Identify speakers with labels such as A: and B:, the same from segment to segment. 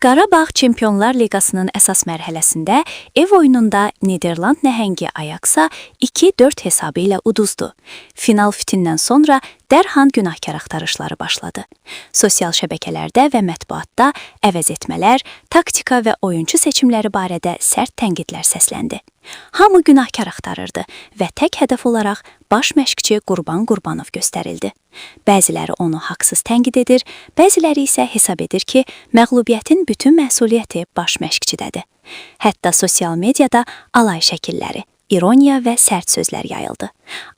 A: Qarabağ Çempionlar Liqasının əsas mərhələsində ev oyununda Niderland nəhəngi Ajax-a 2-4 hesabı ilə uduzdu. Final fitindən sonra dərhal günahkar axtarışları başladı. Sosial şəbəkələrdə və mətbuatda əvəz etmələr, taktika və oyunçu seçimləri barədə sərt tənqidlər səsləndi. Hamı günahkar axtarırdı və tək hədəf olaraq baş məşqçi Qurban Qurbanov göstərildi. Bəziləri onu haqsız tənqid edir, bəziləri isə hesab edir ki, məğlubiyyətin bütün məsuliyyəti baş məşqçidədir. Hətta sosial mediada alay şəkilləri, ironiya və sərt sözlər yayıldı.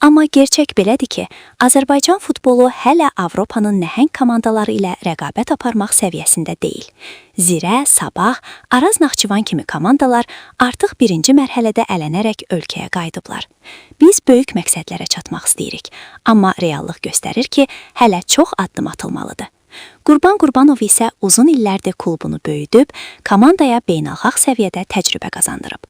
A: Amma gerçək belədir ki, Azərbaycan futbolu hələ Avropanın nəhəng komandaları ilə rəqabət aparmaq səviyyəsində deyil. Zirə, Sabah, Araz Naxçıvan kimi komandalar artıq birinci mərhələdə ələnərək ölkəyə qayıdıblar. Biz böyük məqsədlərə çatmaq istəyirik, amma reallıq göstərir ki, hələ çox addım atılmalıdır. Qurban Qurbanov isə uzun illərdir klubunu böyüdüb, komandaya beynəlxalq səviyyədə təcrübə qazandırıb.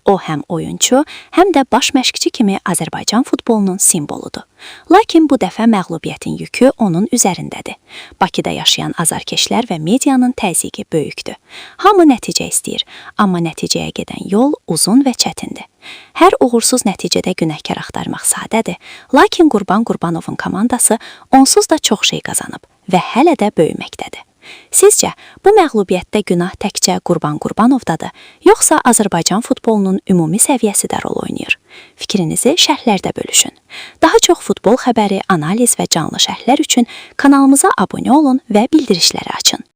A: O həm oyunçu, həm də baş məşqçi kimi Azərbaycan futbolunun simvoludur. Lakin bu dəfə məğlubiyyətin yükü onun üzərindədir. Bakıda yaşayan azarkeşlər və medianın təzyiqi böyükdür. Hamı nəticə istəyir, amma nəticəyə gedən yol uzun və çətindir. Hər uğursuz nəticədə günahkar axtarmaq sadədir, lakin Qurban Qurbanovun komandası onsuz da çox şey qazanıb və hələ də böyüməkdədir. Sizcə, bu məğlubiyyətdə günah təkcə Qurban Qurbanovdadır, yoxsa Azərbaycan futbolunun ümumi səviyyəsi də rol oynayır? Fikrinizi şərhlərdə bölüşün. Daha çox futbol xəbəri, analiz və canlı şərhlər üçün kanalımıza abunə olun və bildirişləri açın.